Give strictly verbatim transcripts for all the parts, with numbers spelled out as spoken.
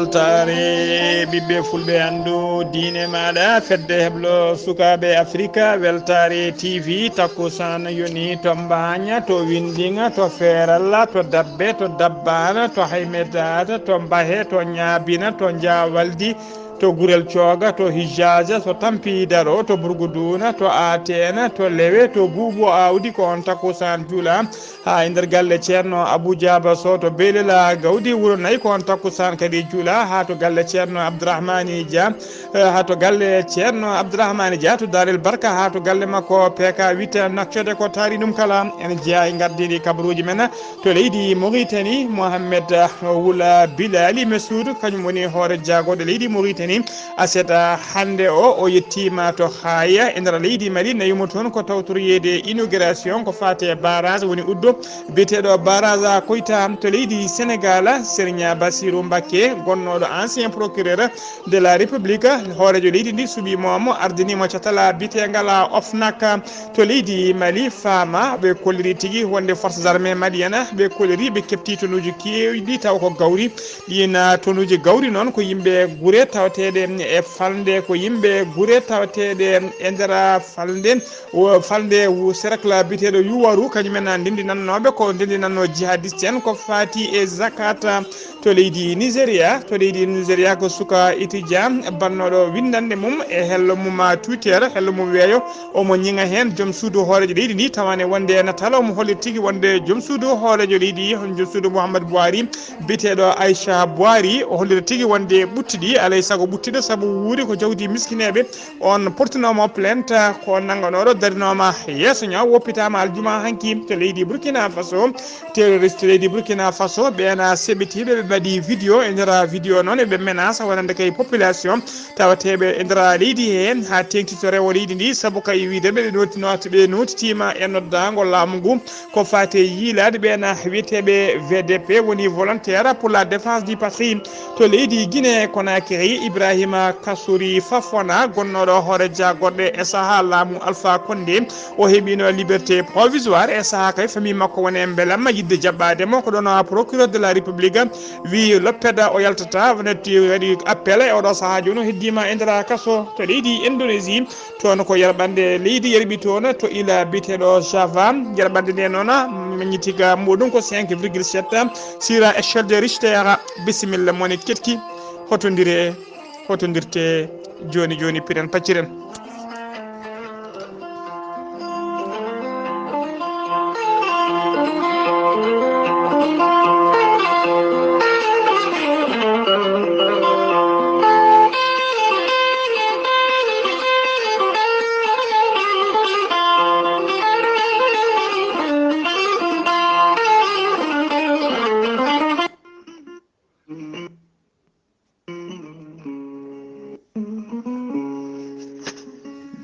Weltaare ɓiɓɓe fulɓe, anndu diine maaɗa, fedde heblo sukaaɓe Afrika, Weltaare T V, takkusaan yoni to Mbaaña, to Winndiŋa, to Feeralla, to Dabbe, to Dabbaana, to Haymedaata, to Mbahe, to Ñaabina, to Njaawaldi, to Gurel Cooga, to Hijaaja, to Tampi Daro, to Burguduuna, to Aateena, to Lewe, to Buubu Aawdi, ko on takkusaan juula. Haa e nder galle Ceerno Abuu Jaaba Sow to Beylel Gawdi Wuro Nayi, ko on takkusaan kadi juula. Haa to galle Ceerno Abdourahmani Dia, eh, haa to galle Ceerno Abdourahmani Dia to Daarel Barka, haa to galle makko P K huit Nouakchott, ko taari ɗum kala. En jeyaa e ngardiiɗi kabaruuji men to leydi Mauritanie, Mohamed, eh, Wula Bilali Messoud, kañum woni hoore jaagorɗe leydi Mauritanie. Aset, ah, hannde o, o yettiima to Haaya e nder leydi Mali, nayumo toon ko tawtoriyeede inauguration ko faati e barrage woni uddo biyeteeɗo barrage Koyta to leydi Sénégal. Serigne Bassirou Mbacké, gonnooɗo ancien procureur de la République, hooreejo leydi ndi suɓiima mo, ardiniima catal biyeteengal OFNAC to leydi Mali, faama ɓe kolliri tigi wonde forces armées maliennes ɓe kolliri, ɓe keɓti tonuuji keewɗi taw ko gawri. Ɗiin, ah, tonuuji gawri noon ko yimɓe gure tawateeɗe e falnde, ko yimɓe gure tawateeɗe e nder falnde, wo-, falnde wu-, cercle biyeteeɗo Yuwaru, kañum en ndendinannooɓe ko ndendinannoo jihadiste en ko faati e zakat to leydi Nigeria. To leydi Nigeria ko suka étudiant bannooɗo winndannde mum e hello mum, ah, Twitter, hello mum weeyo, omo ñiŋa heen joom suudu hooreejo leydi ndi, tawa ne wonde natal omo holliri tigi wonde joom suudu hooreejo leydi, hono joom suudu Mouhamadou Buhari, biyeteeɗo Aisha Buhari, o holliri tigi wonde ɓuttiɗi, alay sago ɓuttiɗo, sabu wuuri ko jawdi miskineeɓe. On portinooma plainte, ko nannganooɗo darinooma yeeso ñaawo, woppitaama aljuma hanki to leydi Burkina Faso. Terroriste leydi Burkina Faso, ɓeen seɓitiiɓe, ɓe mbaɗi vidéo. E nder vidéo noon, ɓe menace wonande kay population tawateeɓe e nder leydi hee, haa teeŋti to rewo leydi ndi, sabu kay wiide ɓe, ɓe noti-, noti-, ɓe notitiima e noddaango laamu ngu ko faati e yiilaade ɓeen wiyeteeɓe V D P, woni Volontaire pour la Défense du Patrie. To leydi Guinée Conakry, Ibrahima Kassory Fofana, gonnooɗo hoore jaagorɗe e sahaa laamu Alpha Condé, o heɓiino liberté provisoire e sahaa kay famille makko woni e mbelamma yiɗde jaɓɓaade mo. Ko ɗoon o procureur de la République wi loppeda o yaltata, wonati waɗi appel e oɗo sahaa jooni o heddiima e nder kaso to leydi Indonésie. Toon ko yerɓande leydi yerɓi toon to ila biyeteeɗo Java. Yerɓande nde noon magnitude muɗum ko cinq virgule sept sur échelle de Richter. Bisimilla moni ketki, hotondire, hotondirte jooni jooni, piren pacciren.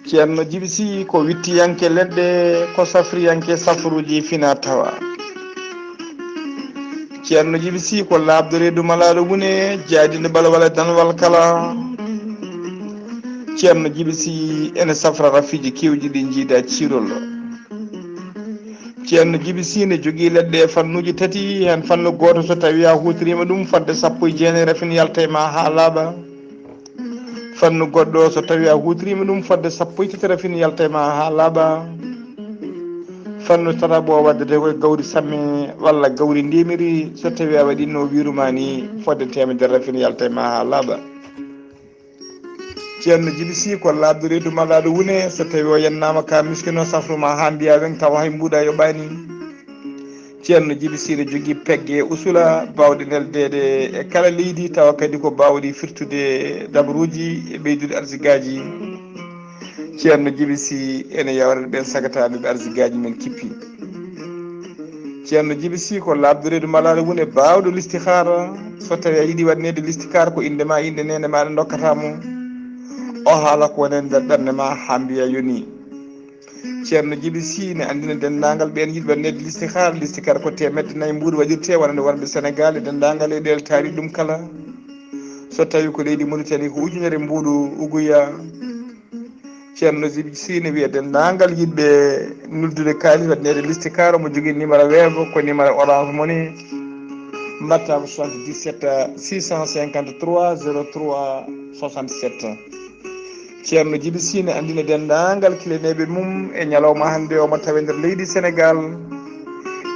Ceerno Jibi Sih ko wittiyanke leɗɗe, ko safriyanke safruuji fina tawa. Ceerno Jibi Sih ko laaɓdo reedu malaaɗo wune, jaadiiɗo balwal e danwal kala. Ceerno Jibi Sih ene safra rafiiji keewɗi ɗi njiida ciirol. Ceerno Jibi Sih ne jogii leɗɗe e fannuuji tati, heen fannu gooto so tawii a huutoriima ɗum fodde sappo e jeenayi rafin yalta e ma haa laaɓa. Fannu goɗɗo so tawii a huutoriima ɗum fodde sappo e tati rafin yalta e ma haa laaɓa. Fannu tataɓo o waddete ko e gawri samme walla gawri ndemiri, so tawii a waɗiino wiiru ma ni fodde teemedere rafin yalta e ma haa laaɓa. Ceerno Jibi Sih ko laaɓdo reedu malaaɗo wune, so tawii o yennaama ka miskino safru ma haa mbiya weŋ tawa hay mbuuɗa yoɓaani. Ceerno Jibi Sih ne jogii pegge e usula baawɗe neldeede e kala leydi, tawa kadi ko baawɗi firtude dabaruuji e ɓeydude arsigaaji. Ceerno Jibi Sih ene yawrana ɓeen sagataaɓe ɓe arsigaaji men kippi. Ceerno Jibi Sih ko laaɓdo reedu malaaɗo wune baawɗo listihaara. So tawii a yiɗi waɗneede listikaar, ko innde ma, innde neene maaɗa ndokkata mo. O haala ko woni e nder ɓernde ma haa mbiya yoni. Ceerno Jibi Sih ne anndina denndaangal ɓeen yiɗɓe waɗneede listikaar. Listikaar ko teemedde nayi mbuuɗu waɗirtee wonande wonɓe Senegaal e denndaangal e ɗeele taariiɗe ɗum kala. So tawii ko leydi Muritani ko ujunere mbuuɗu uguya. Ceerno Jibi Sih ne wiya denndaangal yiɗɓe noddude kaalis waɗneede listikaar, omo jogii numéro Wave, ko numéro Orange Money. Mbatta ko soixante-dix-sept six cent cinquante-trois zéro trois soixante-sept. Ceerno Jibi Sy ne anndina denndaangal kilaneeɓe mum e ñalawma hannde omo tawe nder leydi Senegaal.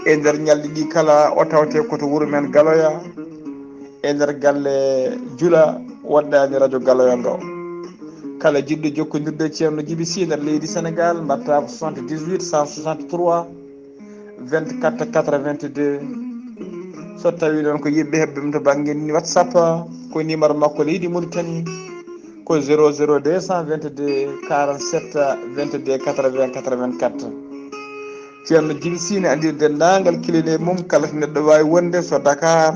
E nder ñalɗi ɗi kala o tawte ko to wuro men Galoya, e nder galle Jula, waɗɗaani radio Galoya ngo. Kala jiɗɗo jokkondirde e Ceerno Jibi Sy nder leydi Senegaal, mbatta ko soixante-dix-huit cent soixante-trois vingt-quatre quatre-vingt-deux. So tawi noon ko yiɗɓe heɓde ɗum to bannge ni WhatsApp, ko numéro makko leydi Mauritanie, ko zéro zéro deux cent vingt-deux quarante-sept vingt-deux quatre-vingts quatre-vingt-quatre. Ceerno Jibi Sy ne anndi denndaangal kilaneeɓe mum, kala to neɗɗo waawi wonde, so Dakar,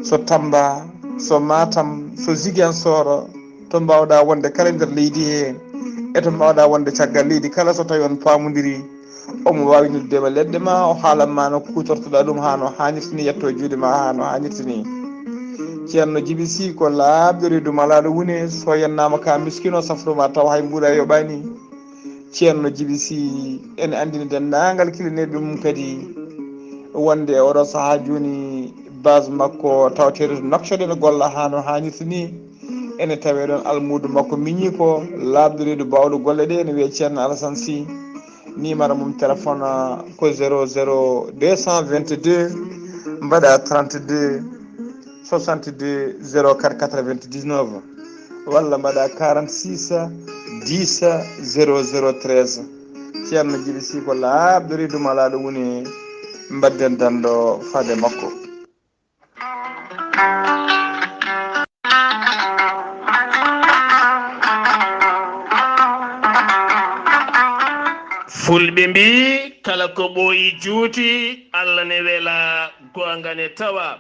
so Tamba, so Matam, so Ziguinchor, to mbaawɗa wonde kala e nder leydi he, e to mbaawɗa wonde caggal leydi kala, so tawi on paamondiri, omo waawi noddude ma, leɗɗe ma, o haalan ma no kuutortoɗa ɗum haa no haanirta ni, yetto e juuɗe ma haa no haanirta ni. Ceerno Jibi Sy ko laaɓɗo reedu malaaɗo wune, so yennaama ka miskino, safru ma taw hay mbuuɗa yoɓaani. Ceerno Jibi Sy ene anndini denndaangal kilaneeɓe mum kadi wonde e oɗo sahaa jooni base makko tawateeɗo to Nouakchott ene golla haa no haanirta ni. Ene tawee ɗoon almuudo makko miñiiko, laaɓɗo reedu baawɗo golle ɗe, ene wiyee Ceerno Alassane Sy. Numéro mum téléphone, ah, ko zéro zéro deux cent vingt-deux, mbaɗa trente-deux soixante-deux zéro quatre quatre-vingt-dix-neuf, walla mbaɗa quarante-six dix zéro zéro treize. Ceerno Jibi Sy ko laaɓɗo reedu malaaɗo woni, mbadden danndo faade makko. Fulɓe mbii, kala ko ɓooyi juuti, Allah ne wela, goonga ne tawa.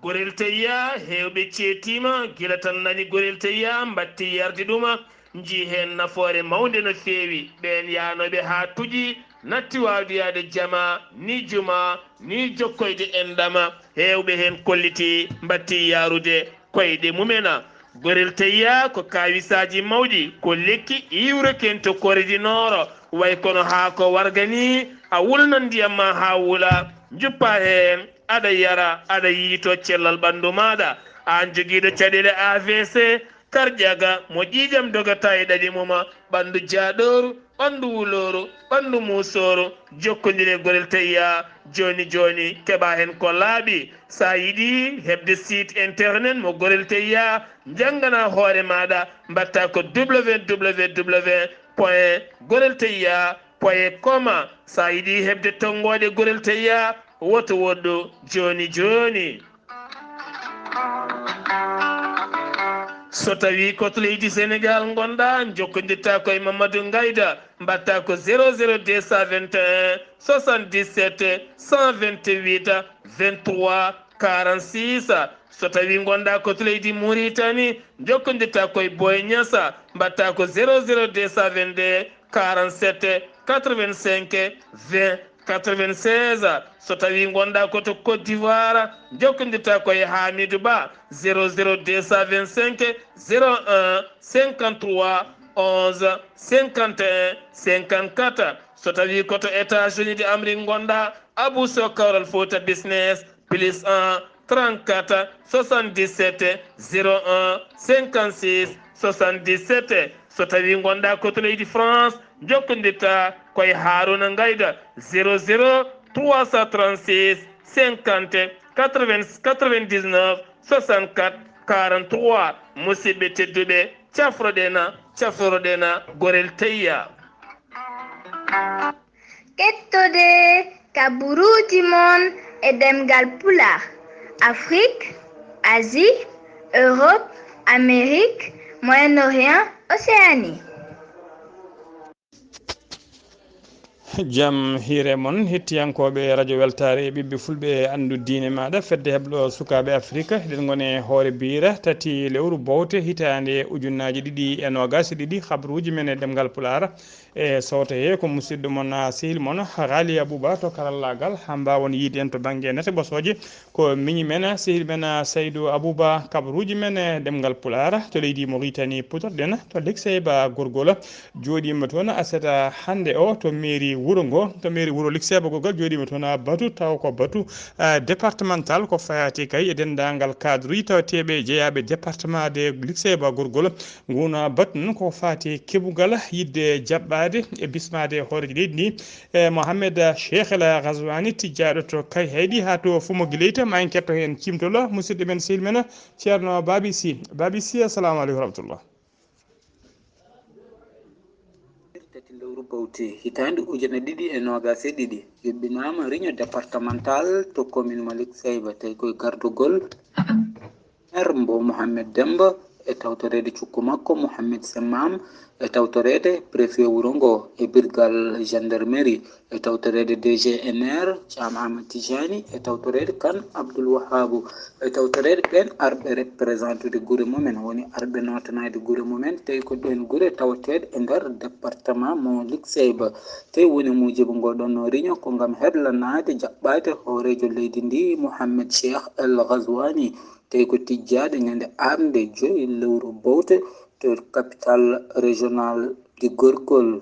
Gorel Teyya, heewɓe ceetiima, gila tan nani Gorel Teyya, mbatti yardi ɗuma, njii heen nafoore mawnde no feewi. Ɓeen yaanooɓe haa tuƴi, natti waawde yahde jama, ni juma, ni jokkoyde enɗam, heewɓe heen kollitii, mbatti yahrude koyɗe mum'en. Gorel Teyya ko kaawisaaji mawɗi, ko lekki iwreten to Kore di Nooro, way kono haako warga ni, a wulnan ndiyam ma haa wula, njuppaa heen, aɗa yara, aɗa yiytoo cellal ɓanndu maaɗa. Aan jogiiɗo caɗeele A V C, karjaaga, mo ƴiiƴam dogata e ɗaɗi mum, ɓanndu jaaɗooru, ɓanndu wulooru, ɓanndu muusooru, jokkondire Gorel Teyya jooni jooni, keɓaa heen ko laaɓi. So a yiɗi heɓde site internet mo Gorel Teyya, njannganaa hoore maaɗa, mbaɗtaa ko W W W point gorel teyya point com. So a yiɗi heɓde tonngooɗe Gorel Teyya, woto woɗɗu jooni jooni. So tawii ko to leydi Senegaal ngonɗaa, njokkondirtaa ko e Mamadou Ngayda, mbaɗtaa ko zéro zéro deux cent vingt et un soixante-dix-sept cent vingt-huit vingt-trois quarante-six. So tawii ngonɗaa ko to leydi Mauritanie, njokkondirtaa ko e Boy Niassa, mbaɗtaa ko zéro zéro deux cent vingt-deux quarante-sept quatre-vingt-cinq vingt quatre-vingt-seize. So tawii ngonɗaa ko to Côte d'Ivoire, njokkondirtaa ko e Hamidou Ba, zéro zéro deux cent vingt-cinq zéro un cinquante-trois onze cinquante et un cinquante-quatre. So tawii ko to États-Unis d'Amérique ngonɗaa, Abou Sow Kawral Fouta Business, plus un trente-quatre soixante-dix-sept zéro un cinquante-six soixante-dix-sept. So tawii ngonɗaa ko to leydi France, njokkondirtaa ko e Harouna Ngayda, zéro zéro trois cent trente-six cinquante quatre-vingts quatre-vingt-dix-neuf soixante-quatre quarante-trois. Musidɓe tedduɓe, cafroɗen, cafroɗen Gorel Teyya. Kettode kaburuuji mon e ɗemngal Pulaar, Afrik, Asie, Europe, Amérique, Moyen-Orient, Océanie. Jam hiire mon, hettiyankooɓe Radio Weltaare e ɓiɓɓe fulɓe e anndu diine maaɗa, fedde heɓlo sukaaɓe Afrik. Eɗen ngoni e hoore biira tati lewru bowte hitaande ujunnaaji ɗiɗi e noogaas e ɗiɗi, habruuji men e ɗemngal Pulaar. E sowto he ko musidɗo mon, ah, sehil mon, Ghali Abouba to karallaagal, haa mbaawon yiide en to bannge nete ɓosooje. Ko miñi men, sehil men, ah, Saydou Abouba, kabaruuji men e ɗemngal Pulaar to leydi Mauritanie, putorɗen to Lexeyba Gorgol. Jooɗiima toon aset hannde o to mairie wuro ngo, to mairie wuro Likseba Gorgol, jooɗiima toon, a, batu, taw ko batu, a, départemental, ko fayaati kay e denndaangal cadre uji tawateeɓe jeyaaɓe département de Likseba Gorgol. Nguun batu noon ko faati e keɓugol yiɗde jaɓɓaade e bismaade hooreejo leydi ndi, e Mohamed Cheikh El Ghazouani, tijjaaɗo to Kayhayɗi haa to Fumo Gileyta. Ma en ketto heen ciimtol musidɗo men, sehil men Ceerno Babi Sy. Babi Sy, assalamu aleykum wa rahmatullah. Tati lewru bawte hitaande ujine ɗiɗi e noogaas e ɗiɗi, yuɓɓinaama réunion départemental to commune mo Likseba, tawi koye gardagol maire mbo Mohamed Demba, e tawtoreede cukko makko Mohamed Semmam, e tawtoreede préfet wuro ngo e birgal gendarmerie, e tawtoreede D G N R Thiam Amadou Tidiani, e tawtoreede Kane Abdoul Wahabou, e tawtoreede ɓeen arɓe représentude gure mumen, woni arɓe nootanaade gure mumen, tawi ko ɗeen gure tawateeɗe e nder département mo Likseba. Tawi woni muujibu ngoo ɗoon réunion ko ngam heblanaade jaɓɓaade hooreejo leydi ndi, Mohamed Cheikh El Ghazouani, tawi ko tijjaaɗo ñande arnde joyi lewru bawte to capital régional de Gorgol.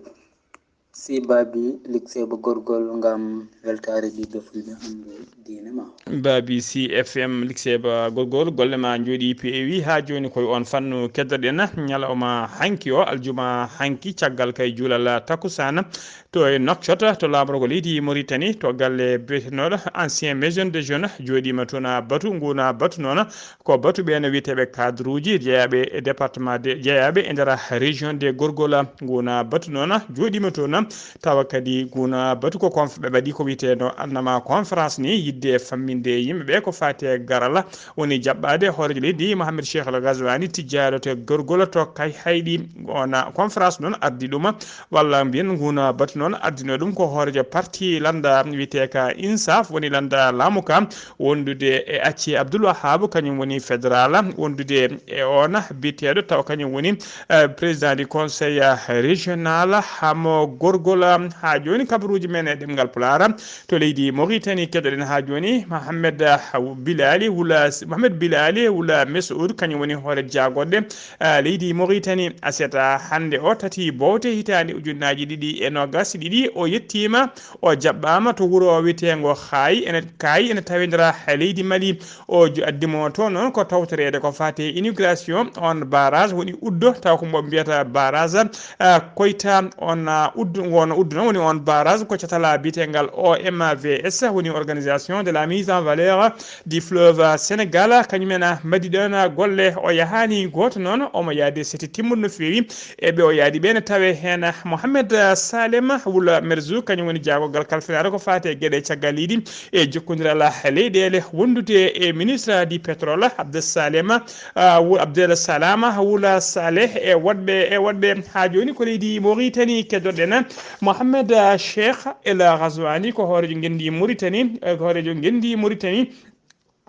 Si Babi Likseba Gorgol ngam weltaare ɓiɓɓe fulɓe anndu diine ma. Babi Sy F M Likseba Gorgol, golle ma njooɗii peewi. Haa jooni koye oon fannu keddoɗen ñalawma hanki o, aljuma hanki, caggal kay juulal takusaan, to e Nouakchott, to laamorgo leydi Mauritanie, to galle biyetenooɗo Ancien Maison de Jeunes, jooɗiima toon, a, batu. Nguun batu noon ko batu ɓeen wiyeteeɓe cadre uji jeyaaɓe e département de, jeyaaɓe e nder région de Gorgol. Nguun batu noon jooɗiima toon, tawa kadi nguun batu ko conf-, ɓe mbaɗi ko wiyeteeno annama conférence ni, yiɗde famminde yimɓe ɓe ko faati e garal woni jaɓɓaade hooreejo leydi Mohamed Cheikh El Ghazouani, tijjaaɗo to Gorgol to Kayhayɗi. Oon conférence noon ardi ɗum, walla mbiyen nguun batu noon ardino ɗum ko hooreejo parti lannda wiyeteeka INSAF, woni lannda laamu ka, wondude e Acci Abdoul Wahab, kañum woni fédéral, wondude e oon biyeteeɗo taw kañum woni, eh, président du conseil, eh, régional, Hamo Gorgol. Haa jooni kabaruuji men e ɗemngal Pulaar to leydi Mauritanie, keɗoɗen haa jooni Mohamed, eh, Bilali Wula, Mohamed Bilali Wula Mesoud, kañum woni hoore jaagoɗe, eh, leydi Mauritanie. Aset, eh, hannde o, tati bowte hitaande ujunnaaji ɗiɗi e noogaas e ɗiɗi, o yettiima, o jaɓɓaama to wuro wiyeteengo Kaayi, ene, Kaayi ene tawindira e leydi Mali. O jo-, addi mo toon noon ko tawtoreede ko faati e inauguration on barrage woni uddo, taw ko mbo mbiyata barrage, ah, Koyta. On, ah, uddo, ngo on uddo noon woni on barrage ko catala biyeteengal O M V S, woni organisation de la mise en valeur du fleuve Sénégal. Kañum en, ah, mbaɗi ɗoon, ah, golle. O yahaani gooto noon, omo yaadi sete timmuɗo no feewi. E ɓe o yaadi ɓe ne tawe heen Mohamed Salem Wula Merzouk, kañum woni jaagorgal kalfinaare ko faati e geɗe caggal leydi e jokkondiral leyɗeele, wondude e ministre du pétrole Abdel Salem, ah, Wu-, Abdel Salama Wula Saleh e woɗɓe, e woɗɓe. Haa jooni ko leydi Mauritanie keddoɗen Mohamed Cheikh El Ghazouani, ko hooreejo ngenndi Mauritanie, eh, ko hooreejo ngenndi Mauritanie.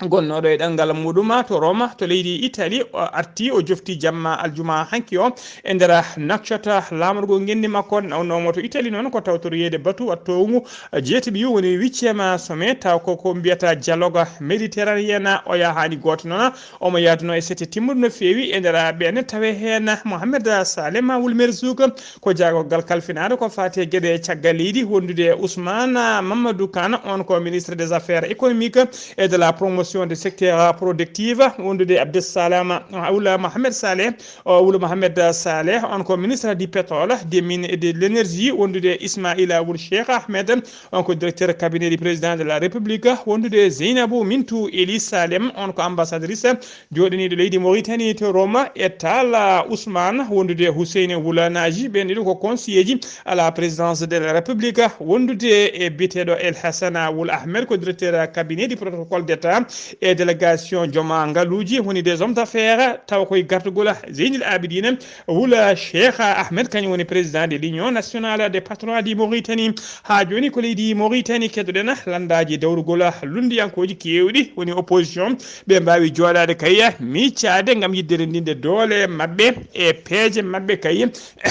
Gonnooɗo e ɗanngal muɗum to Roma, to leydi Italie, o arti, o jofti jamma aljuma hanki o e nder Nouakchott, laamorgo ngenndi makko. Nawnoomo to Italie noon ko tawtoriyeede batu wattoongu jeetati, woni huitième sommet, taw ko ko mbiyata dialogue méditerranéen. O yahaani gooto noon, omo yaaduno e sete timmuɗo no feewi. E nder ɓeen tawe heen Mohamed Salem Wul Merzouk, ko jaagorgal kalfinaare ko faati e geɗe caggal leydi, wondude e Ousmane Mamadou Kane, on ko ministre des affaires économiques et de la promotion du secteur productif, wondude e Abdel Salama Wula Mohamed Saleh, o Wula Mohamed Saleh, on ko ministre du pétrole, des mines et de l'énergie, wondude e Ismaïla Wul Cheikh Ahmed, on ko directeur cabinet du président de la République, wondude e Zeynabou Mintou Elie Salem, on ko ambassadrice jooɗaniiɗo leydi Mauritanie to Roma, e Talla Ousmane, wondude e Hussein Wula Naji, ɓeen ɗiɗo ko conseiller ji à la présidence de la République, wondude e biyeteeɗo El Hassana Wul Ahmed, ko directeur cabinet du protocole d'État e délégation jooma ngaluuji, woni des hommes d'affaires, tawa koye gardugol Zeynil Abidine Wula Cheikh Ahmed, kañum woni président de l'Union nationale des patrons du Mauritanie. Haa jooni ko leydi Mauritanie keddoɗen, lanndaaji dawrugol lunndiyankooji keewɗi, woni opposition, ɓe mbaawi jooɗaade kay, miicaade ngam yiɗde renndinde doole maɓɓe e peeje maɓɓe kay,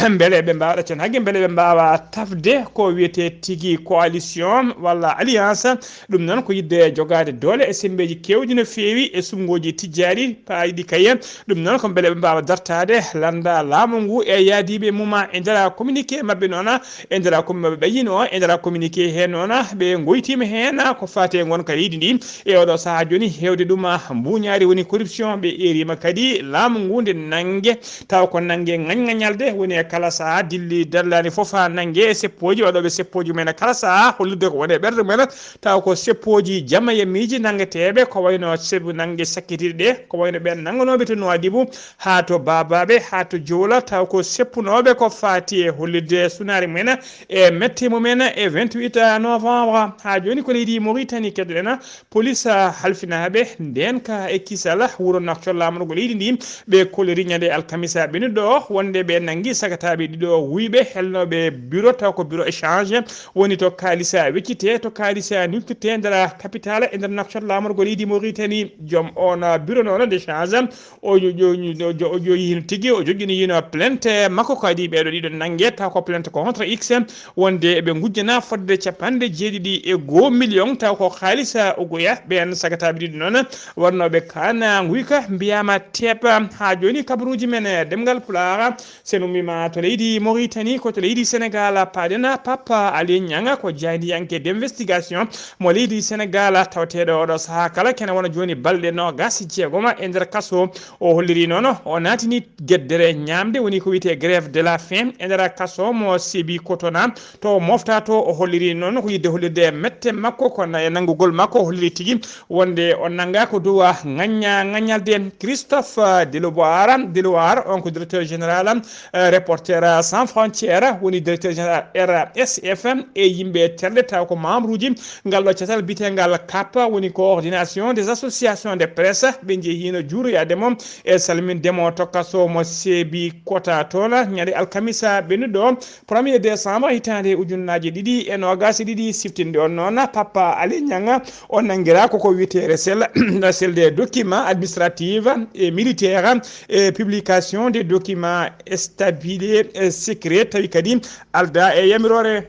mbele ɓe mbaawa ɗaccan hakke, mbele ɓe mbaawa tafde ko wiyetee tigi coalition walla alliance. Ɗum noon ko yiɗde jogaade doole e semmbeeji keewɗi no feewi e suɓngooji tijjaaɗi paaɗi ɗi kay. Ɗum noon ko mbele ɓe mbaawa dartaade lannda laamu ngu e yaadiiɓe mum e nder communiqué maɓɓe noon, e nder communiqué maɓɓe ɓe yino, e nder communiqué heen noon ɓe ngoytiima heen ko faati e ngonka leydi ndi. E oɗo sahaa jooni heewde ɗum mbuuñaari woni corruption, ɓe eeriima kadi laamu ngu nde nannge, taw ko nannge ŋañŋañalde woni e kala sahaa dilli dallaani fof haa nannge e seppooji waɗooɓe seppooji mumen e kala sahaa hollirde ko woni e ɓerɗe mumen. Taw ko seppooji jamma e miiji nanngeteeɓe, ko wayno sebu nannge sakkitiiɗe ɗe, ko wayno ɓeen nannganooɓe to Nuwaadibu, haa to Baabaaɓe, haa to Jowla, taw ko seppunooɓe ko faati e hollirde sunaare mumen e mette mumen e vingt-huit novembre. Haa jooni ko leydi Mauritanie keɗoɗen, police halfinaaɓe ndeenka e kisal wuro Nouakchott laamorgo leydi ndi, ɓe kolori ñande alkamisa ɓennuɗo wonde ɓe nanngi sagataaɓe ɗiɗo wuyɓe helnooɓe bureau, taw ko bureau échange woni to kaalisa weccite, to kaalisa niltirte nder capitale e nder Nouakchott laamorgo leydi Mauritanie. Joom on bureau noon d'échange o jo-, jo-, jo-, jo-, o joyi hino tigi, o joƴƴini hino plainte makko kadi ɓeeɗo ɗiɗo nannge, taw ko plainte contre X wonde ɓe ngujjana fodde capanɗe jeeɗiɗi e goo million, taw ko kaalisa ugoya. Ɓeen sagataaɓe ɗiɗo noon warnooɓe kaana nguyka mbiyaama teepa. Haa jooni kabaruuji men e ɗemngal Pulaar, so en ummiima to leydi Mauritanie, ko to leydi Sénégal paaɗen. Papa Ali Niang ko jaayndiyanke d'investigation mo leydi Sénégal, tawateeɗo oɗo sahaa kala kene wona jooni balɗe noogaas e jeegom e nder kaso. O holliri noon o naatini geddere ñaamde, woni ko wiyetee grève de la faim, e nder kaso mo Sébikotane, to o mofta to. O holliri noon ko yidde hollirde mette makko, kono e nanngugol makko o holliri tigi wonde o nannga ko dow ŋañña-, ŋaññalde. Christophe Deloire, Deloire, on ko directeur général, eh, Reporters Sans Frontières, woni directeur général R S F, e yimɓe terɗe taw ko membre uji ngal ɗo catal bitengal kap, woni coordination des associations de presse. Ɓe njehi hino juuroyaade mo e salminde mo to kaso mo Sébikotane toon ñande alkamisa ɓennuɗo, premier décembre hitaande ujunnaaje ɗiɗi e noogaas e ɗiɗi. Siftinde on noon, Papa Ali Niang, o nanngiraa ko ko wiyetee recel, recel des documents administratifs et militaires et publication des documents établis et secrets, tawi kadi aldaa e yamiroore.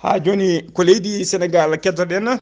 Haa jooni ko leydi Senegaal keddoɗen.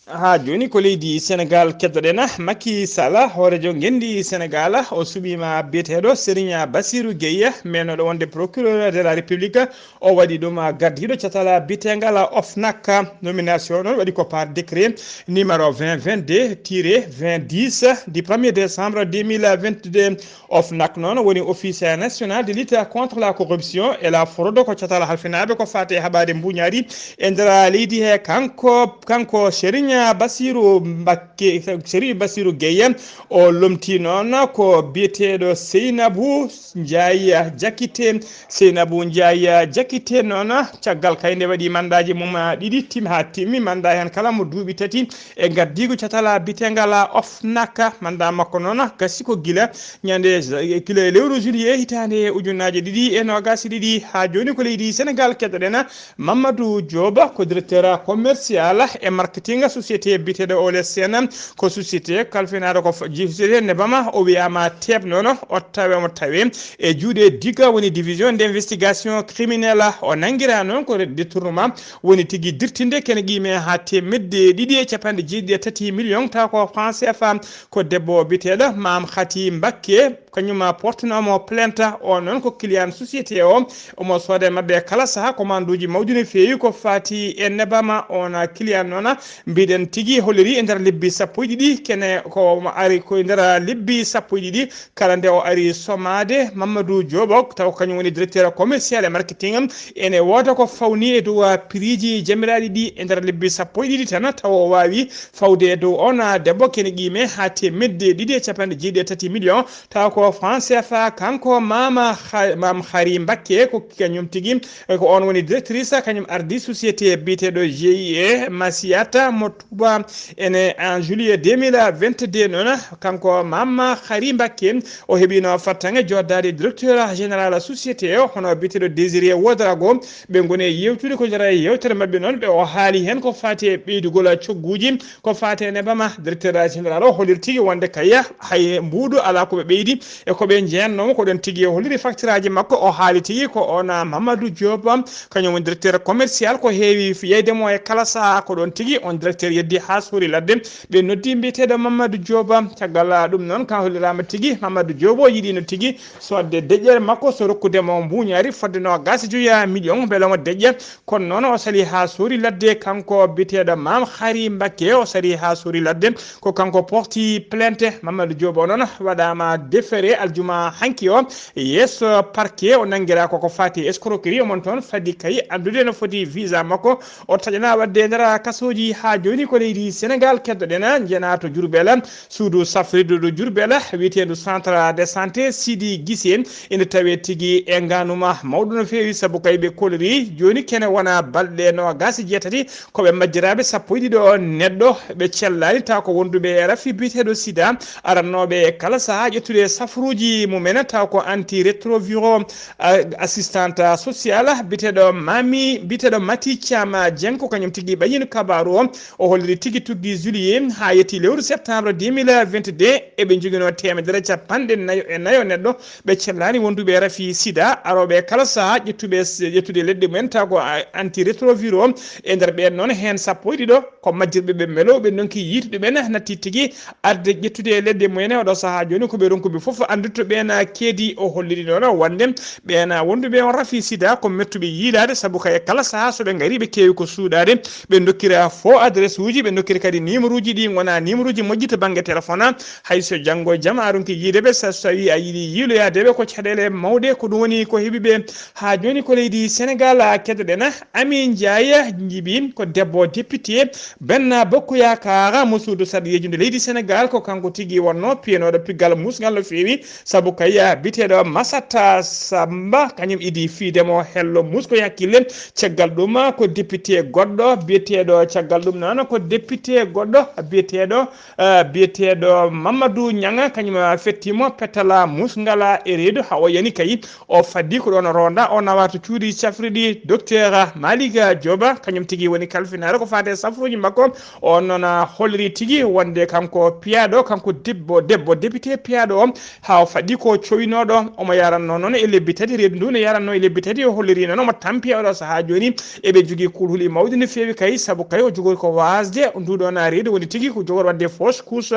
Haa jooni ko leydi Senegaal keddoɗen. Macky Sall, hooreejo ngenndi Senegaal, o suɓiima biyeteeɗo Serigne Bassirou Gueye, meenooɗo wonde procureur de la République. O waɗi ɗum gardiiɗo catal biyeteengal OFNAC. Nomination noon waɗi ko par décret numéro vingt vingt-deux tiret vingt dix du premier décembre deux mille vingt-deux. OFNAC noon woni Office National de Lutte contre la Corruption et la Fraude, ko catal halfinaaɓe ko faati e haɓaade mbuuñaari e nder leydi he. Kanko, kanko Serigne Bassirou Mbacké, Serigne Bassirou Gueye, o lomtii noon ko biyeteeɗo Seynabou Ndiaye Diakité. Seynabou Ndiaye Diakité noon, caggal kay nde waɗi mandaaji mum ɗiɗi tim-, haa timmi, mandat heen kala mo duuɓi tati e gardiigu catal biyeteengal OFNAC. Mandat makko noon gasi ko gila ñande, gila e lewru juillet hitaande ujunnaaje ɗiɗi e noogaas e ɗiɗi. Haa jooni ko leydi Senegaal keddoɗen. Mamadou Diop ko directeur commercial e marketing société biyeteeɗo O L S N, ko société kalfinaaɗo ko fa-, ji-, société nebama. O wiyaama teeɓ noon, o tawe mo tawe e juuɗe diga woni division d'investigation criminelle. O nanngiraa noon ko détournement, woni tigi dirtinde kene qiime haa teemedde ɗiɗi e capanɗe jeeɗiɗi e tati million, taw ko franc C F A. Ko debbo biyeteeɗo Maam Khati Mbakke, kañum portunoomo plainte. O noon ko client société o, omo sooda e maɓɓe kala saha commande uji mawɗi no feewi ko faati e nebama. On client noon mbiɗen tigi holliri e nder lebbi sappo e ɗiɗi, kene ko omo ari ko e nder lebbi sappo e ɗiɗi. Kala nde o ari somaade Mamadou Diop, taw ko kañum woni directeur commercial e marketing, ene wooda ko fawni e dow prix ji jamiraaɗi ɗi e nder lebbi sappo e ɗiɗi tan, taw o waawi fawde e dow on debbo kene qiime haa teemedde ɗiɗi e capanɗe jeeɗiɗi e tati million, taw ko franc C F A. Kanko Mama Kha-, Mam Khary Mbacké, ko kañum tigi, ko on woni directrice, kañum ardi société biyeteeɗo G I E Masiata mo Touba. Ene en juillet deux mille vingt-deux noon, kanko Mama Khary Mbacké, o heɓino fattange joddaade directeur général société o, hono biyeteeɗo Désiré Ouedraogo. Ɓe ngoni e yewtude ko jara e yewtere maɓɓe noon, ɓe o haali heen ko faati e ɓeydugol cogguuji, ko faati e nebama. Directeur général o holliri tigi wonde kay hay mbuuɗu alaa ko ɓe ɓeydi E ko ɓe njeyannoo mo, ko ɗoon tigi o holliri faktiraaji makko, o haali tigi ko oon Mamadou Diop, kañum woni directeur commercial, ko heewi yeyde mo e kala sahaa. Ko ɗoon tigi oon directeur yeddi haa suuri ladde, ɓe noddi mbiyeteeɗo Mamadou Diop. Caggal ɗum noon, kan holliraama tigi Mamadou Diop o yiɗiino tigi soodde deƴƴere makko, so rokkude mo mbuuñaari fodde noogaas e joy million, mbele omo deƴƴa. Kono noon, o salii haa suuri ladde, kanko biyeteeɗo Maam Xari Mbakke, o salii haa suuri ladde, ko kanko porti plainte. Mamadou Diop o noon waɗaama déféré aljuma hanki o yeeso parquet, o nanngiraa ko ko faati e escroquerie. Omon toon fadi kay anndude no foti visa makko, o taƴanaa waɗde e nder kasooji haa jooni. Ko leydi Sénégal keddoɗen, njenaa to Diourbel, suudu safrirdu ɗo Diourbel, wiyeteendu centre de santé Sidi Guissé, ina tawee tigi e ngaanuma mawɗo no feewi, sabu kay ɓe kolori jooni kene wona balɗe noogaas e jeetati, ko ɓe majjiraaɓe sappo e ɗiɗo neɗɗo ɓe cellaani, taw ko wonduɓe e rafi biyeteeɗo sida, arannooɓe e kala sahaa ƴettude safruuji mumen, taw ko antirétroviral, a-, assistante sociale biyeteeɗo Mami, biyeteeɗo Mati Thiam Dieng, ko kañum tigi ɓayyino kabaaru o. O holliri tigi tuggi juillet haa yetti lewru septembre deux mille vingt-deux, eɓe njoginoo teemedere e capanɗe nayo e nayo neɗɗo ɓe cellaani wonduɓe e rafi sida, arooɓe e kala sahaa ƴettuɓe, ƴettude leɗɗe mumen, taw ko a-, antirétroviral. E nder ɓeen noon, heen sappo e ɗiɗo ko majjirɓe ɓe melooɓe ndonki yiitude ɓeen, natti tigi arde ƴettude e leɗɗe mumen. E oɗo sahaa jooni, ko ɓe ronkuɓe fof anndude to ɓeen keedi. O holliri noon wonde ɓeen wonduɓe on rafi sida ko mettuɓe yiilaade, sabu kay e kala sahaa so ɓe ngarii, ɓe keewi ko suuɗaade, ɓe ndokkira faux adresse uji, ɓe ndokkira kadi numéro uji ɗi ngonaa numéro uji moƴƴi to bannge téléphone. Hay so janngo e jam a ronki yiide ɓe, so, so tawi a yiɗi yiiloyaade ɓe, ko caɗeele mawɗe, ko ɗum woni ko heɓi ɓe. Haa jooni ko leydi Sénégal keddoɗen. Ami Ndiaye Njibi ko debbo député Benno Bokk Yaakaar mo suudu sarɗiyeeji ndu leydi Sénégal, ko kanko tigi wonnoo piyanooɗo piggal muusngal no feewi, sabu kay biyeteeɗo Masata Samba kañum idi fiide mo hello muus ko e hakkille. Caggal ɗum ko député goɗɗo biyeteeɗo, caggal ɗum noon ko député goɗɗo biyeteeɗo, eh, biyeteeɗo Mamadou Niang, kañum fettiima petala muusngal e reedu haa o yani kay. O faddi ko ɗoon o ronda, o nawa to cuuɗi cafrirɗi docteur Malick Diop, kañum tigi woni kalfinaare ko faati e safruuji makko. O noon holliri tigi wonde kanko piyaaɗo, kanko debbo, debbo député piyaaɗo o, haa o faddi ko cowinooɗo, omo yaranno noon e lebbi tati, reedu ndu ne yaranno e lebbi tati. O holliri noon omo tampi e oɗo sahaa jooni, eɓe jogii kulhuli mawɗi no feewi kay, sabu kay o jogori ko waasde nduɗon reedu, woni tigi ko jogori waɗde fausse couche.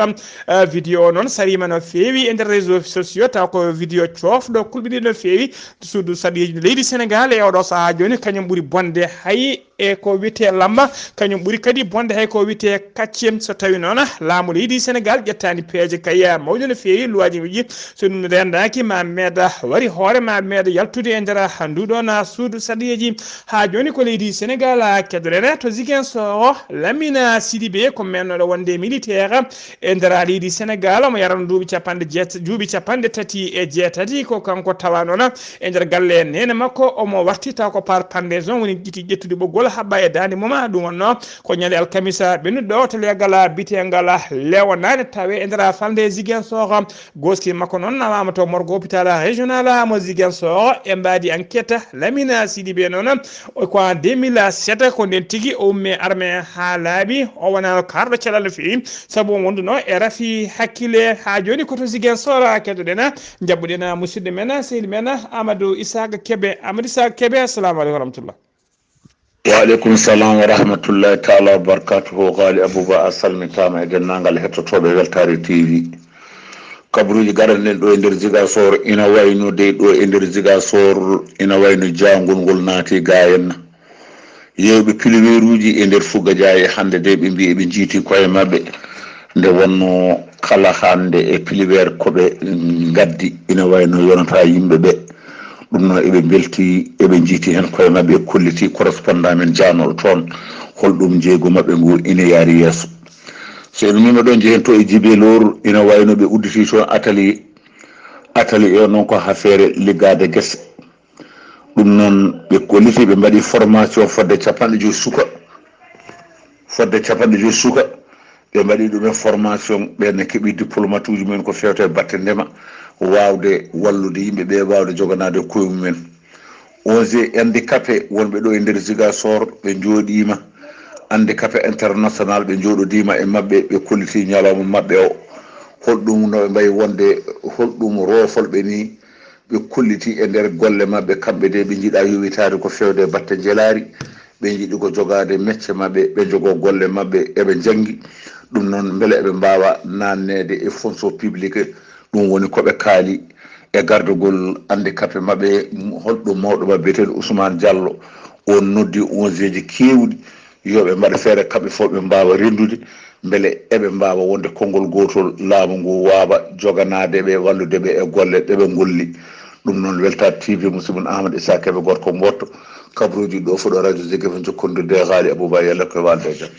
Eh, vidéo o noon sariima no feewi e nder réseaux sociaux, taw ko vidéo coofɗo kulɓiɗi no feewi. Suudu sarɗiyeeji leydi Sénégal e oɗo sahaa jooni, kañum ɓuri bonde hay e ko wiyetee lamba, kañum ɓuri kadi bonde hay ko wiyetee kacce. So tawi noon laamu leydi Sénégal ƴettaani peeje kay mawɗe no feewi, luwaaji moƴƴi, so ɗum renndaaki ma meeɗa wari hoore ma meeɗa yaltude e nder nduɗon suudu sarɗiyeeji. Haa jooni ko leydi Sénégal keddoɗen. To Ziguinchor, Lamine Sidibé ko mennooɗo wonde militaire e nder leydi Sénégal, omo yarano duuɓi capanɗe jeet-, duuɓi capanɗe tati e jeetati. Ko kanko tawa noon e nder galle neene makko, omo warti taw ko par pendaison, woni ƴetti-, ƴettude ɓoggol haɓɓa e daande mum. Ɗum wonnoo ko ñande alkamisa ɓennuɗo to leegal biyeteengal Lewonaade, tawe e nder falnde Ziguinchor. Gooski makko noon nawaama to morgue hôpital régional mo Ziguinchor. E mbaadi enquête, Lamine Sidibé noon, o ko en deux mille sept ko nden tigi o ummi armée haa laaɓi, o wonaano kaarɗo cellal no feewi, sabu o wonduno e rafi hakkille. Haa jooni ko to Ziguinchor keddoɗen, njaɓɓuɗen musidɗo men, sehil men Amadou Isaka Kebe. Amadou Isaka Kebe, assalamu aleykum wa rahmatullah. Wa aleykum salam wa rahmatullahi taala wa barakatuhu. Ghali Abouba, a salmitaama e denndaangal hettotooɓe Weltaare T V. Kabaruuji gaɗanɗen ɗo e nder Ziguinchor ina wayno dey ɗo e nder Ziguinchor ina wayno jaangol ngol naati ga henna. Yeewɓe piliweeruuji e nder Fouga Diaye hannde dey ɓe mbii eɓe njiiti koye maɓɓe. Nde wonnoo kala hannde e piliweer ko ɓe ngaddi ina wayno yonata yimɓe ɓe. Ɗum noon eɓe mbelti, eɓe njiiti heen koye maɓɓe, ɓe kolliti correspondant men jaanooɗo toon holɗum njeeygu maɓɓe ngu ina yaari yeeso. So en mbiima ɗo njehen to e Djibélor, ina wayno ɓe udditi toon atelier, atelier o noon ko affaire liggaade gese. Ɗum noon ɓe kolliti, ɓe mbaɗi formation fodde capanɗe joyi suka, fodde capanɗe joyi suka, ɓe mbaɗi ɗumen formation, ɓeen ne keɓi diplomatuuji mumen ko feewta e batte ndema, waawde wallude yimɓe ɓe, waawde joganaade koye mumen. O N G handicapé wonɓe ɗo e nder Ziguinchor, ɓe njooɗiima, handicapé international, ɓe njooɗodiima e maɓɓe, ɓe kolliti ñalawma maɓɓe o. Holɗum no ɓe mbayi wonde, holɗum roofolɓe ni ɓe kolliti e nder golle maɓɓe, kamɓe de ɓe njiɗa yowitaade ko fewde batte njelaari, ɓe njiɗi ko jogaade mecce maɓɓe, ɓe njogoo golle maɓɓe, eɓe njanngi. Ɗum noon, mbele eɓe mbaawa naanneede e fonction publique? Ɗum woni ko ɓe kaali e gardagol handicapé maɓɓe, holɗum mawɗo maɓɓe biyeteeɗo Ousmane Diallo, on noddi ongeeji keewɗi, yo ɓe mbaɗ feere kamɓe fof ɓe mbaawa renndude, mbele eɓe mbaawa wonde konngol gootol, laamu ngu waawa joganaade ɓe, wallude ɓe e golle ɗe ɓe ngolli. Ɗum noon, Weltaare T V, musidɗo mon Amadou Issa Kébé, gorko mboɗto, kabruuji ɗo fuɗo radio Zik F M, jokkondirde e Haali Abouba Yalla, koye Waalde e Jam.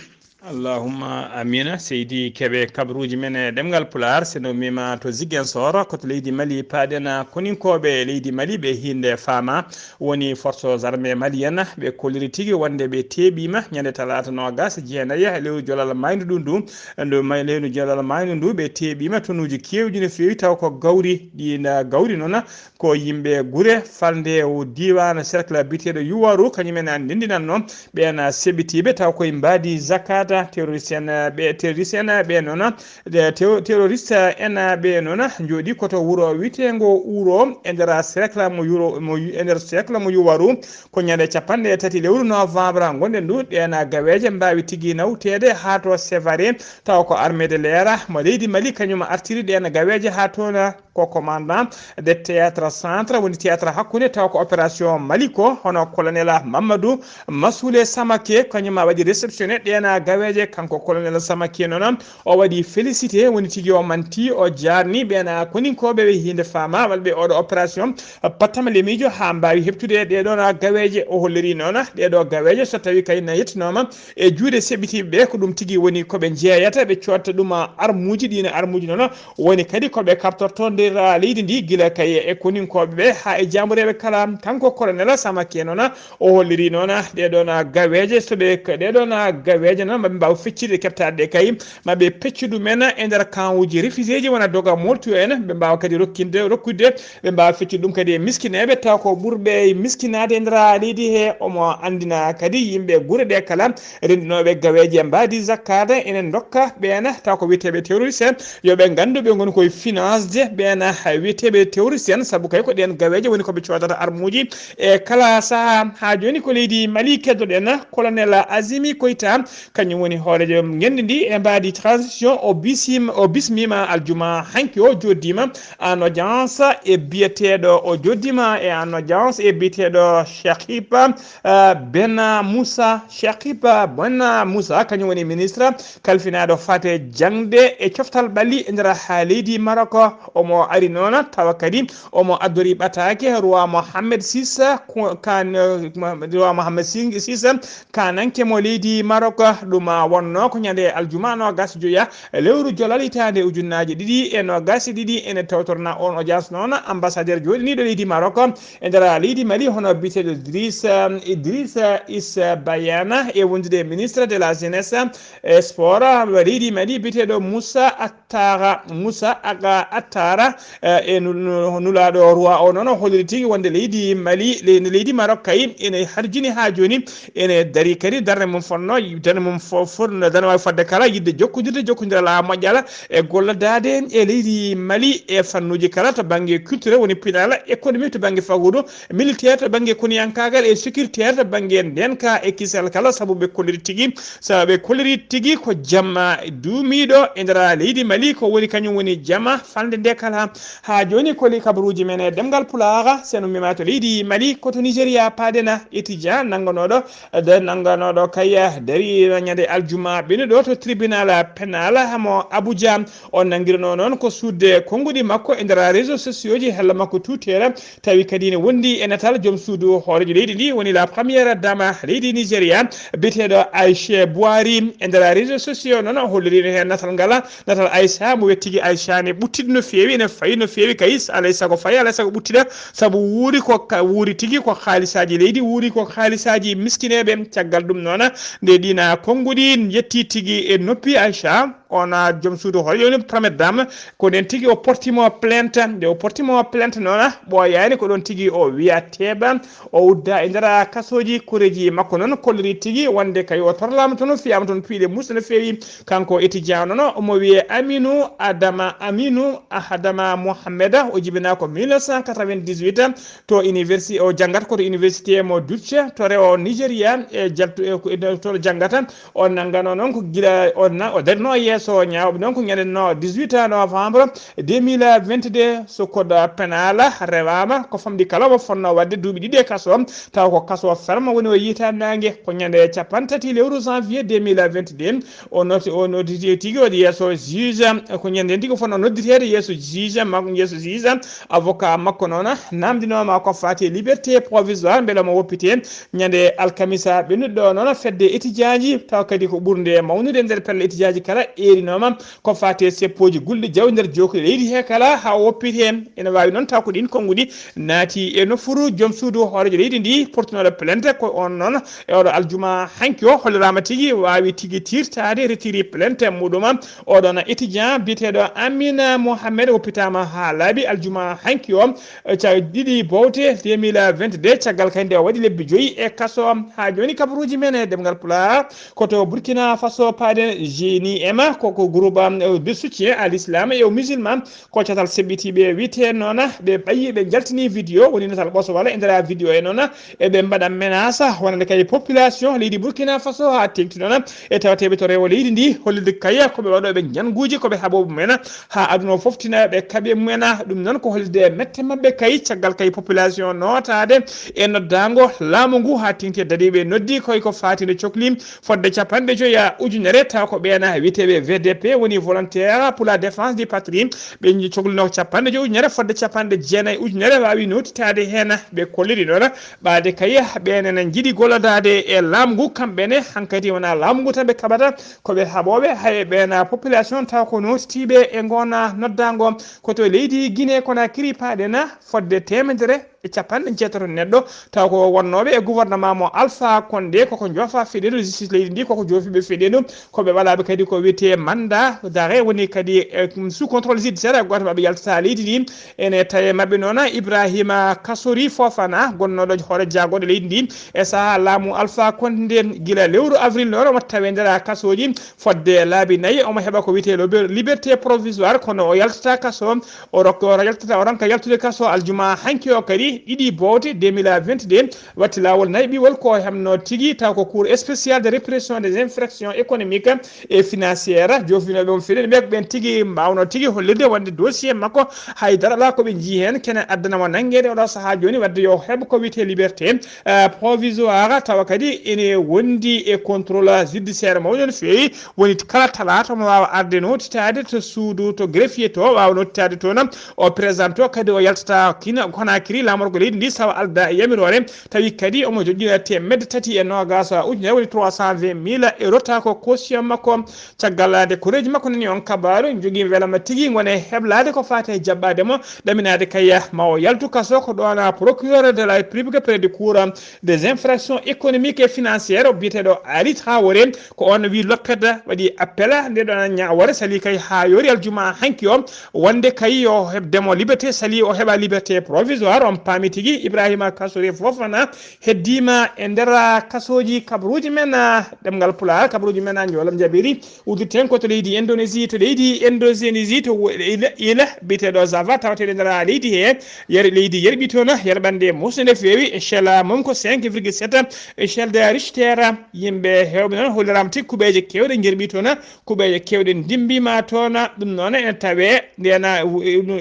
Allahumma amina. Seydi Kebe, kabruuji men e ɗemngal Pulaar, so no mima to Ziguinchor, ko to leydi Mali paaɗen. Koninkooɓe leydi Mali ɓe hinde faama, woni forces armées maliennes, ɓe kolliri tigi wonde ɓe teeɓiima ñande talaata noogas e jeenayi e lewru jolal maaynu ɗum ndu, ndu may-, lewru jolal maaynu ndu, ɓe teeɓiima tonuuji keewɗi no feewi, taw ko gawri, ɗiin gawri noon ko yimɓe gure falnde o diiwaan cercle biyeteeɗo Yuwaru, kañumen an ndendinanno ɓeen seɓitiiɓe taw koye mbaadi zakata. Terroriste en ɓe, terroriste en ɓe noon, de, tero-, terroriste en ɓe noon njooɗi koto wuro wiyeteengo Uuro e nder cercle mo Yuro, mo, e nder cercle mo Yuwaru. Ko ñande capanɗe tati lewru novembre ngonɗen ndu, ɗeen gaweeje mbaawi tigi nawteede haa to Sévaré, taw ko armée de l'air mo leydi Mali kañum artiri ɗeen gaweeje haa toon. Ko commandant de théâtre centre, woni théâtre hakkunde, taw ko opération Mali ko, hono colonel Mamadou Massoulé Samake, kañum a waɗi réceptionné ɗeen gaweeje. Kanko colonel Samake noon, o waɗi félicité, woni tigi o manti, o jaarni ɓeen koninkooɓe ɓe hinde faama waɗɓe oɗo opération pattamlemiijo haa mbaawi heɓtude ɗee ɗoon gaweeje. O holliri noon ɗee ɗo gaweeje so tawi kay na yettinooma e juuɗe seɓitiiɓe ɓe, ko ɗum tigi woni ko ɓe njeeyata, ɓe coodta ɗum armuuji, ɗiin armuuji noon woni kadi ko ɓe kaɓtortoo nder leydi ndi, gila kay e koninkooɓe ɓe haa e jaambureeɓe kala. Kanko colonel Samake noon, o holliri noon ɗee ɗoon gaweeje, so ɓe, ɗee ɗoon gaweeje noon, ma ɓe mbaaw feccirde keɓtaade ɗe kay, ma ɓe peccu ɗum en e nder camp uji réfugié ji, wona doga moltu en, ɓe mbaawa kadi rokkinde, rokkude, ɓe mbaawa feccude ɗum kadi e miskineeɓe, taw ko ɓurɓe miskinaade e nder leydi he. Omo anndina kadi yimɓe gure ɗe kala renndinooɓe gaweeje mbaadi zakkaade ene ndokka ɓeen, taw ko wiyeteeɓe terroriste, yo ɓe nganndu ɓe ngoni koye financede ɓeen wiyeteeɓe terroriste en, sabu kay ko ɗeen gaweeje woni ko ɓe coodata armuuji e kala sahaa. Haa jooni ko leydi Mali keddoɗen, colonel Azimi Koita, kañum woni hooreejo ngenndi ndi e mbaadi transition, o bisim-, o bismiima aljuma hanki o jooɗiima en audience e biyeteeɗo, o jooɗiima e en audience e biyeteeɗo Cheikh Ipa, eh, Ben Moussa. Cheikh Ipa Ben Moussa, kañum woni ministre kalfinaaɗo fate jaŋde e coftal ɓalli e nder haa leydi Maroc. Omo ari noon tawa kadi omo addori ɓataake roi Mohammed six, ko-, kan, eh, roi Mohammed six, kananke mo leydi Maroc. Ɗum wonno ko ñande aljuma noogas joya lewru jolal hitaande ujunnaaji ɗiɗi e noogas e ɗiɗi. Ene tawtorna on audience noon ambassadeur jooɗiniiɗo leydi Maroc e nder leydi Mali, hono biyeteeɗo Idriss, Idriss Is Bayana, e wondude ministre de la jeunesse e sport leydi Mali, biyeteeɗo Moussa Attara, Moussa Aga Attara, eh, e nu-, nu-, nulaaɗo roi o noon, o holliri tigi wonde leydi Mali, le-, leydi Maroc kay ene harjini haa jooni, ene darii kadi darnde mum fotnoo, darnde mum fo-, fo-, darnde waawi fodde kala yiɗde jokkondirde, jokkondiral haa moƴƴa e golladaade e leydi Mali e fannuuji kala to bannge culture, woni pinal, économie, to bannge faggudu, militaire, to bannge koniyankaagal e sécuritaire, to bannge ndeenka e kisal kala, sabu ɓe kolliri tigi, sabu ɓe kolliri tigi ko jamma duumiiɗo e nder leydi Mali, ko woni kañum woni jamma falnde nde kala. Haa jooni koli kabaruuji men e ɗemngal Pulaar, so en ummiima to leydi Mali, ko to Nigeria paaɗen. Étudiant nannganooɗo, de nannganooɗo kay dariino ñande aljuma ɓennuɗo to tribunal pénal mo Abuja. O nanngiranoo noon ko suuɗde konnguɗi makko e nder réseaux sociaux ji, hella makko Twitter, tawi kadi ene wondi e natal joom suudu hooreejo leydi ndi, woni la première dame leydi Nigeria, biyeteeɗo Aisha Buhari. E nder réseaux sociaux noon, o holliriino heen natal ngal, natal Aisha, mo wettigi Aisha ne ɓuttiɗi no feewi, ene Fayi no feewi kay, alay sago fayi, alay sago ɓuttida, sabu wuuri ko ka-, wuuri tigi ko haalisaaji leydi, wuuri ko haalisaaji miskineeɓe. Caggal ɗum noona, nde ɗiina konnguɗi njetti tigi e noppi Aïcha, on a joom suudu hoore, yoni première dame, ko ɗen tigi o portimo plainte. Nde o portimo plainte noona, ɓooyaani, ko ɗon tigi o wiya teeɓa, o udda e nder kasooji. Koreeji makko noon kolliri tigi wonde kay o torlaama toon, o fiyaama toon piiɗe muusɗe no feewi. Kanko étudiant noon, omo wiyee Aminu Adama, Aminu Adama Mohammeda, o jibinaa ko mille neuf cent quatre-vingt-dix-huit to université, o janngata ko to université mo Dutse to rewo Nigeria, e jaltu-, e ko, e to janngata. O nannganoo noon ko gila, o na-, o darino yeeso ñaawɓe noon ko ñande no dix-huit novembre deux mille vingt-deux, so code pénal rewaama, ko famɗi kala omo fotnoo waɗde duuɓi ɗiɗi e kaso, tawa ko kaso ferme woni o yiytaa naange. Ko ñande cappanɗe tati lewru janvier deux mille vingt-deux, o noti, o noddi tigi o yeeso juge, ko ñande ndee tigi o fotnoo nodditeede yeeso juge makko, yeeso juge. Avocat makko noon naamndinooma ko faati e liberté provisoire, mbele omo woppitee ñande alkamisa ɓennuɗo noon fedde étudiant ji, tawa kadi ko ɓurnde mawnude nder pelle étudiant ji kala eerinooma ko faati e seppooji gulɗi jawdi nder jookli leydi he kala haa o woppitee. Ene waawi noon taw ko ɗiin konnguɗi naati e nofuru joom suudu hooreejo leydi ndi portunooɗo plainte. Ko oon noon e oɗo aljuma hanki o holliraama tigi waawi tigi tirtaade, retiri plainte muɗum. Oɗon étudiant biyeteeɗo Amina Mohamed woppitaama haa laaɓi aljuma hanki o, e, ca-, ɗiɗi bowte deux mille vingt-deux, caggal kay nde o waɗi lebbi joyi e kaso. Haa jooni kabaruuji men e ɗemngal Pulaar ko to Burkina Faso paaɗen. G N I M ko, ko groupe, um, de soutien à l'islam et aux musulmans. Ko catal seɓɓitiiɓe wiyetee noon, ɓe ɓayi, ɓe njaltini vidéo, woni natal ɓoso walla e nder vidéo he noon, eɓe mbaɗa menace wonande kay population leydi Burkina Faso haa teeŋti noon e tawateeɓe to rewo leydi ndi, hollirde kay ko ɓe waɗooɓe njannguuji, ko ɓe haɓooɓe mumen haa aduna o fof tina ɓe kaɓe mumen. Ɗum noon ko hollirde mette maɓɓe kay, caggal kay population nootaade e noddaango laamu ngu haa teeŋti e dadiiɓe noddi koy ko faati no cokli fodde cappanɗe joya ujunere, taw ko ɓeena wiyeteeɓe V D P, woni volontaire pour la défense du patrie. Ɓe coklino ko cappanɗe joyi ujunere fodde cappanɗe jeenayi ujunere waawi nootitaade heen. Ɓe kolliri noon ɓaade kay ɓeen ene njiɗi gollodaade e laamu ngu. Kamɓe ne hankadi wonaa laamu ngu tan ɓe kaɓata, ko ɓe haɓooɓe hay ɓeena population taw ko nootitiiɓe e ngoon noddaango ko to leydi Guinée Conakry paaɗen fodde teemedere e cappanɗe jeetato neɗɗo, taw ko wonnooɓe e gouvernement mo Alpha Condé, koko joofa fedde justice leydi ndi, koko joofiiɓe fedde ndu, ko ɓe waɗaaɓe kadi ko wiyetee mandat d'arrêt, woni kadi, eh, sous contrôle judiciaire, gooto maɓɓe yaltata leydi ndi. Ene tawi maɓɓe noon Ibrahima Kasori Fofana, gonnooɗo hoore jaagorɗe leydi ndi e sahaa laamu Alpha Condé, gila lewru avril noon omo tawe nder kasooji fodde laabi nayi, omo heɓa ko wiyetee lobe-, liberté provisoire, kono o yaltata kaso. O rokka, o yaltata, o ronka yaltude kaso aljuma hanki o kadi, ɗiɗi bowte deux mille vingt-deux, watti laawol nayi ɓiwol ko hemno tigi, taw ko Cour spéciale de répression des infractions économiques et financières. Joofinooɓe mo fedde ɓe, ɓeen tigi mbaawnoo tigi hollirde wonde dossier makko hay dara alaa ko ɓe njii heen, kene addana mo nanngeede oɗo sahaa jooni, wadde yo heɓ ko wiyetee liberté, eh, provisoire, tawa kadi ene wondi e contrôle judiciaire mawɗo no feewi. Woni kala talaata omo waawa arde nootitaade to suudu, to greffier to, waawa nootitaade toon. O présente o kadi o yaltata kina Conakry, laamorgo leydi ndi, sawa alda e yamiroore. Tawi kadi omo jogii teemedde tati e noogaas ujunere, woni trois cent vingt mille euro, taw ko caution makko. Caggal nde koreeji makko nani on kabaaru, jogii welama tigi ngone heblaade ko faati e jaɓɓaade mo, ɗaminaade kay ma o yaltu kaso. Ko ɗoon procureur de la République près de cour des infractions économiques et financières, o biyeteeɗo Ali Traoré, ko oon wi loppet waɗi appel nde ɗoon ñaawore, sali kay haa yoori aljuma hanki o, wonde kay yo heɓde mo liberté, sali o heɓa liberté provisoire. On paami tigi Ibrahima Kasori Fofana heddiima e nder kasooji kabaruuji men, ah, ɗemngal Pulaar, kabaruuji men, ah, njoolam jaɓiri. Uddirten ko to leydi Indonésie, to leydi Indonésie, to wo-, ila, ila biyeteeɗo Java, tawateeɗo e nder leydi he, yer-, leydi yerɓi toon, yerɓande muusde nde feewi, échelle mum ko cinq virgule sept, échelle de Richter, yimɓe heewɓe noon holliraama tigi kuɓeeje keewɗe njerɓi toon, kuɓeeje keewɗe ndimbiima toon. Ɗum noon ene tawee ndeen,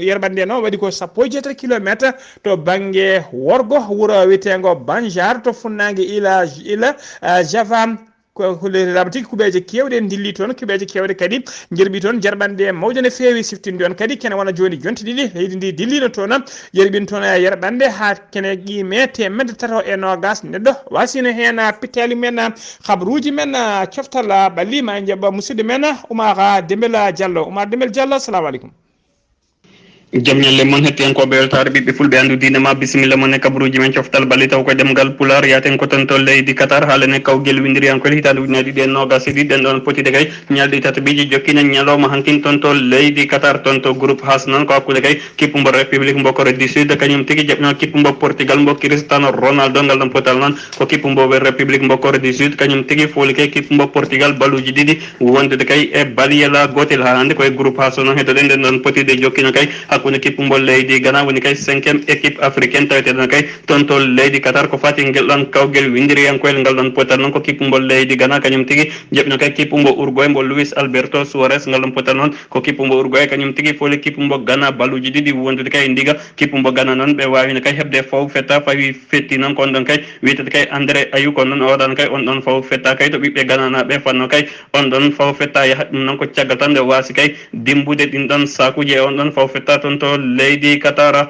yerɓande noon waɗi ko sappo e jeetati kilometre to bannge worgo wuro wiyeteengo Banjar to funnaange ila, ila, ah, Java. Ko, ko le-, laaɓa tigi kuɓeeje keewɗe ndilli toon, kuɓeeje keewɗe kadi njerɓi toon, jerɓanɗe mawɗe no feewi. Siftinde on kadi kene wona jooni jonte ɗiɗi, leydi ndi dilliino toon, yerɓin toon e yerɓanɗe haa kene qiime teemedde tato e noogaas neɗɗo. Wasino heen pittaali men, habaruuji men, coftal ɓalli ma en njaɓɓa musidɗo men Oumar Dembel Diallo. Oumar Dembel Diallo, assalamu aleykum. Jam ñalle mon, hettiyankooɓe weltaare ɓiɓɓe fulɓe, anndu diine ma, bisimilla mon e kabaruuji men coftal ɓalli taw koye ɗemngal Pulaar. Yaaten ko toon to leydi Qatar, haalane kawgel winndiriyankol hitaande ujunere ɗiɗi e noogaas e ɗiɗi. Ɗen ɗon potide kay ñalɗi tataɓiiji jokkina ñalawma hankin toon to leydi Qatar, toon to groupe H noon ko hakkunde kay kippu mbo République mbo Corée du Sud, kañum tigi jaɓino kippu mbo Portugal mbo Cristiano Ronaldo. Ngal ɗon potal noon ko kippu mbo République mbo Corée du Sud, kañum tigi fooli kay kippu mbo Portugal baluuji ɗiɗi wondude kay e baliyela gootel. Haa hannde koye groupe H noon heddoɗen. Ɗen ɗon potide jokkino kay hakkunde kippu mbo leydi Ghana, woni kay cinquième équipe africaine taweteeɗo no kay toon to leydi Qatar. Ko fati ngel ɗon kawgel winndiriyankoyel, ngal ɗon potal noon ko kippu mbo leydi Ghana, kañum tigi jaɓino kay kippu mbo Uruguay mbo Luis Alberto Suarez. Ngal ɗon potal noon ko kippu mbo Uruguay, kañum tigi fooli kippu mbo Ghana baluuji ɗiɗi wondude kay e ndiga. Kippu mbo Ghana noon ɓe waawino kay heɓde faw fetta, fawi fetti noon ko on ɗon kay wiyetede kay André Ayew, kono noon o waɗaano kay on ɗon faw fetta kay to ɓiɓɓe Ghana naaɓe fanno kay on ɗon faw fetta yahat ɗum noon ko caggal tan nde o waasi kay dimbude ɗin ɗon sakuuji e on ɗon faw fetta toon to leydi Qatar.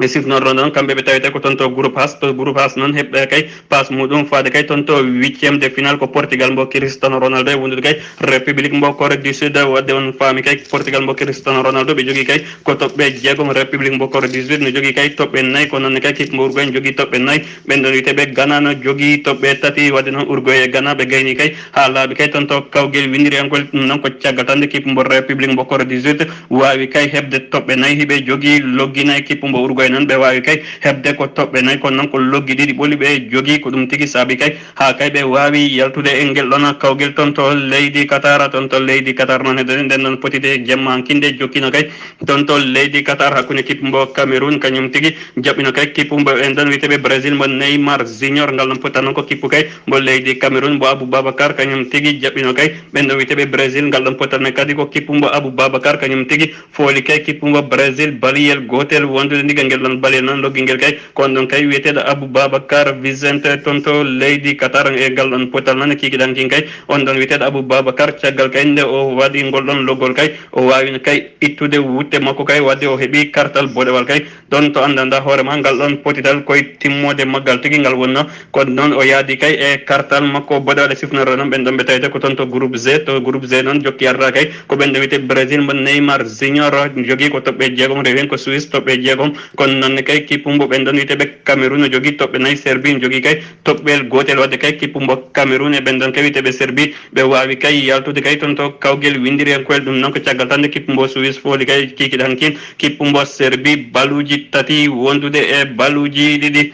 Ɓe sifnorɗo noon kamɓe ɓe tawete ko toon to groupe H, to groupe H noon heɓɓe kay passe muɗum faade kay toon to huitième de finale ko Portugal mbo Cristiano Ronaldo e wondude kay République mbo Corée du Sud. Wadde on faami kay Portugal mbo Cristiano Ronaldo ɓe jogii kay ko toɓɓe jeegom, République mbo Corée du Sud no jogii kay toɓɓe nayi, ko noon ne kay kippu mbo Uruguay no jogii toɓɓe nayi. Ɓen ɗon wiyete ɓe Ghana no jogii toɓɓe tati. Wadde noon Uruguay e Ghana ɓe gayni kay haa laaɓi kay toon to kawgel winndiriyankol, ɗum noon ko caggal tan nde kippu mbo République mbo Corée du Sud waawi kay heɓde toɓɓe nayi. Hiɓe jogii loggi nayi, kippu mbo Uruguay noon ɓe waawi kay heɓde ko toɓɓe nayi, kono noon ko loggi ɗiɗi ɓoli ɓe jogii. Ko ɗum tigi saabi kay haa kay ɓe waawi yaltude e ngel ɗon kawgel toon to leydi Qatar. Toon to leydi Qatar noon heddoɗen. Nden noon potide jemma hankinde jokkino kay toon to leydi Qatar hakkunde kippu mbo Cameroun, kañum tigi jaɓɓino kay kippu mbo ɓen ɗon wiyeteɓe Brésil mbo Neymar Junior. Ngal ɗon potal noon ko kippu kay mbo leydi Cameroun mbo Abou Babacar, kañum tigi jaɓɓino kay ɓen ɗon wiyeteɓe Brésil. Ngal ɗon potal ne kadi ko kippu mbo Abou Babacar, kañum tigi fooli kay kippu mbo Brésil baliyel gootel wondude ndiga ngel ɗon baliyel noon loggi ngel kay ko on ɗon kay wiyeteɗo Abou Babacar Vicente toon to leydi Qatar. E ngal ɗon potal noon e kikiɗankin kay on ɗon wiyeteɗo Abou Babacar, caggal kay nde o waɗi ngol ɗon loggol kay o waawino kay ittude wutte makko kay wadde o heɓi kartal boɗewal kay. Ɗon to anndanɗa hoore ma ngal ɗon potital koye timmoode maggal tigi ngal wonno. Kono noon o yaadi kay e kartal makko boɗewal e sifnoro noon ɓen ɗon ɓe tawete ko toon to groupe G. To groupe G noon jokki yarda kay ko ɓen ɗo wiyete Brésil mo Neymar Junior jogii ko toɓɓe jeegom, rewi heen ko Suisse toɓɓe jeegom. Kono noon ne kay kippu mbo ɓen ɗon wiyeteɓe Cameroun no jogii toɓɓe nayi, Serbie no jogii kay toɓɓel gootel. Wadde kay kippu mbo Cameroun e ɓen ɗon kay wiyeteɓe Serbie ɓe waawi kay yaltude kay toon to kawgel winndiriyankoyel. Ɗum noon ko caggal tan nde kippu mbo Suisse fooli kay kikiɗe hankin kippu mbo Serbie baluuji tati wondude e baluuji ɗiɗi.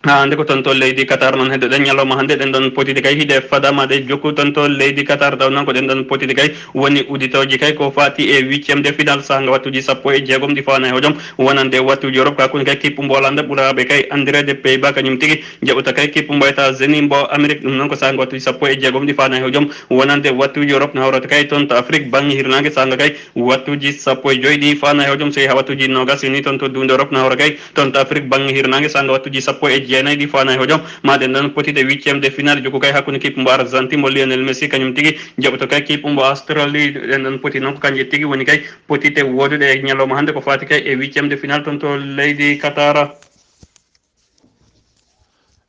Haa hannde ko toon to leydi Qatar noon heddoɗen ñalawma hannde ɗen ɗon potide kay hide fadama ɗe jokku toon to leydi Qatar taw noon ko ɗen ɗon potide kay woni uditooji kay ko faati e huitième de finale saanga wattuji sappo e jeegom ɗi faana e hojom wonande wattuji Europe. Ka kuni kay kippu mbo Hollande ɓuraaɓe kay anndireede Pays-Bas kañum tigi jaɓata kay kippu mbo États-Unis mbo Amérique. Ɗum noon ko saanga wattuji sappo e jeegom ɗi faana e hojom wonande wattuji Europe no hawrata kay toon to Afrique bannge hirnaange saanga kay wattuji sappo e joy ɗi faana e hojom so yehi haa wattuji noogas yoni toon to duunde Europe no hawra kay toon to Afrique bannge hirnaange saanga wattuji sappo e jeenayi ɗi faana e hojom. Ma ɗen ɗon potide huitième de finale jokku kay hakkunde kippu mbo Argentine mbo Lionel Messi kañum tigi jaɓoto kay kippu mbo Australie. Ɗen ɗon poti noon ko kanje tigi woni kay potite wooduɗe e ñalawma hannde ko faati kay e huitième de finale toon to leydi Qatar.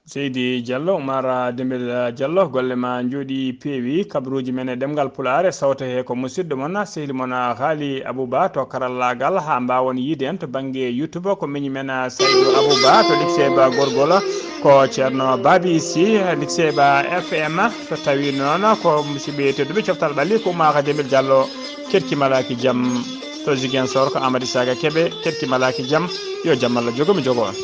Seydi Diallo, Umar Dembel Diallo, golle ma njooɗi peewi. Kabaruuji men e ɗemngal Pulaar e sawto he ko musidɗo mon, sehli mon Haali Abouba to karallaagal, haa mbaawon yiide en to bannge YouTube. Ko miñi men Saydu Abouba to Likseeba Gorgol, ko Ceerno Baabi Sy Likseeba F M. So tawii noon ko musiɓɓe tedduɓe coftal ɓalli ko Umar Dembel Diallo, keɗki malaaki jam to Ziguinchor ko Amady Saga Kebe, keɗki malaaki jam. Yo jam Allah jogo mi jogo on.